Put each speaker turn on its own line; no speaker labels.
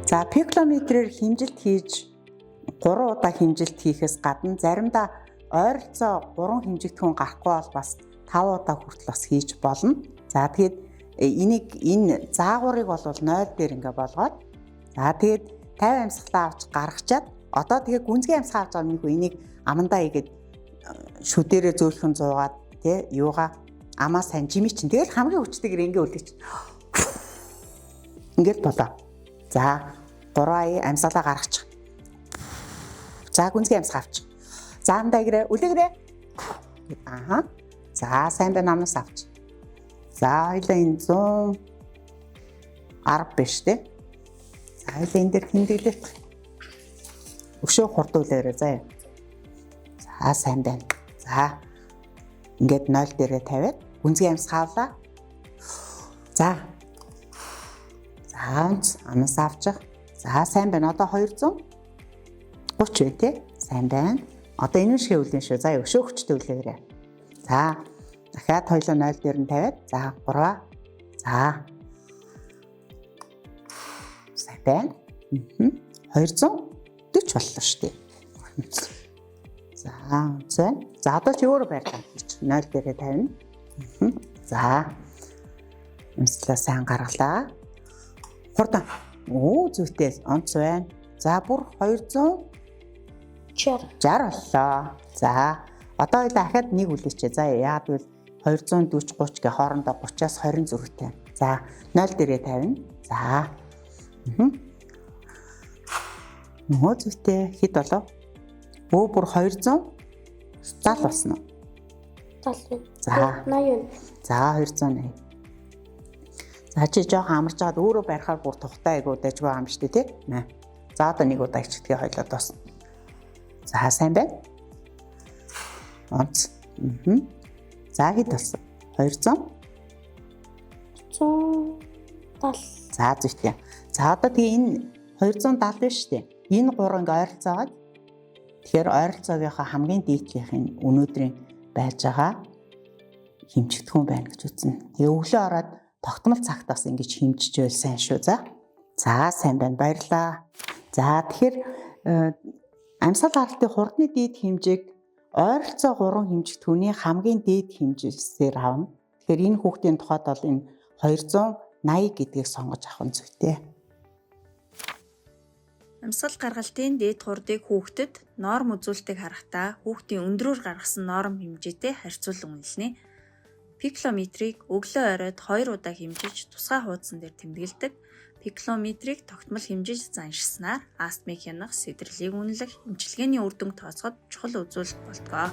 За, пиклометрээр хэмжилт хийж 3 удаа хэмжилт хийхээс гадна заримдаа ойролцоо 3 хэмжигдэхүүн гарахгүй бол бас 5 удаа хүртэл бас хийж болно. За, тэгээд энийг энэ заагуурыг бол 0 дээр ингээ болгоод, за, тэгээд 50 амьсгалаа авч гаргачаад, одоо тэгээ гүнзгий амьсгаа авч байгаа юм, энийг амандаа игээд шүдэрээ зөөлхөн зуугаад тий юугаа амаа сайн жимий чинь тэгэл хамгийн хүчтэйгээр ингээ үлдээч. Ингээл болоо. За, 3 ая амьсгалаа гаргачих. За, гүнзгий амьсгаа авчих. За, амдаа гэрээ үлээгэрээ. Аха. За, сайн байна, амнаас авч. За, хоёлаа энэ 110 биш тий. За, хоёлаа энэ дээр тэмдэглэх. Өшөө хурд үлээгэрээ заа. За, сайн байна. За, ингээд 0 дээрээ тавиад гүнзгий амьсгаа авлаа. За. За, унц амнаас авчих. За, сайн байна. Одоо 230 бай тий. Сайн байна. Одоо энэ шиг үлэн шүү. За, өшөө хүчтэй үлээгээрэй. За, дахиад хоёлоо 0 дээр нь тавиад, за, 3. За. Сайн байна. 240 боллоо шүү дээ. За, үнцэн. За, одоо чи өөрөө байрлаа хийж 0 дээрээ тавина. За. Амьсгалаа сайн гаргалаа. Хурдан. Оо, зүйтэй, онц байна. За, бүр 260
60.
боллоо. За, одоо хоёлаа дахиад нэг үлээчээ. За, яагаад гэвэл 240 30 гэ хоорондоо 30-аас 20 зөрүүтэй. За, 0 дээрээ тавина. За. Нөгөө зүйтэй, хэд болов? Өө, бүр 270 болсон уу?
70.
За.
80.
За, 280. За, чи жоохон амарч жаад өөрөө барихаар бүр тухтай айгуу дажгүй юм шүү дээ, тий? Мэ. За, одоо нэг удаа ичдгээ хоёлоо дуусна. За, сайн байна. Онц. За, хэд болсон? 200.
170.
За, зүйтэй. За, одоо тэгээ энэ 270 биш үү? Энэ гурван ингээ ойролцоогоод, тэгэхээр ойролцоогийнхаа хамгийн дээдлийнх нь өнөөдрийн байж байгаа хэмжигдэхүүн байна гэж үзнэ. Тэгээ өглөө ороод тогтмол цагт бас ингэж хэмжиж байл сайн шүү. За. За, сайн байна. Баярлалаа. За, тэгэхээр амьсгал гаралтын хурдны дээд хэмжээг ойролцоо 3 хэмжигдэхүүний хамгийн дээд хэмжээсээр авна. Тэгэхээр энэ хүүхдийн тухайд бол энэ 280 гэдгийг сонгож авах нь зүйтэй.
Амьсгал гаргалтын дээд хурдыг хүүхдэд норм үзүүлэлтийг харахдаа хүүхдийн өндрөөр гаргасан норм хэмжээтэй харьцуулан үнэлнэ. Пиклометрийг өглөө оройд 2 удаа хэмжиж тусгай хуудсан дээр тэмдэглэдэг. Пиклометрийг тогтмол хэмжиж заншсанаар астмыг хянах, сэдэрлийг үнэлэх, эмчилгээний үр дүнг тооцоход чухал үзүүлэлт болдог.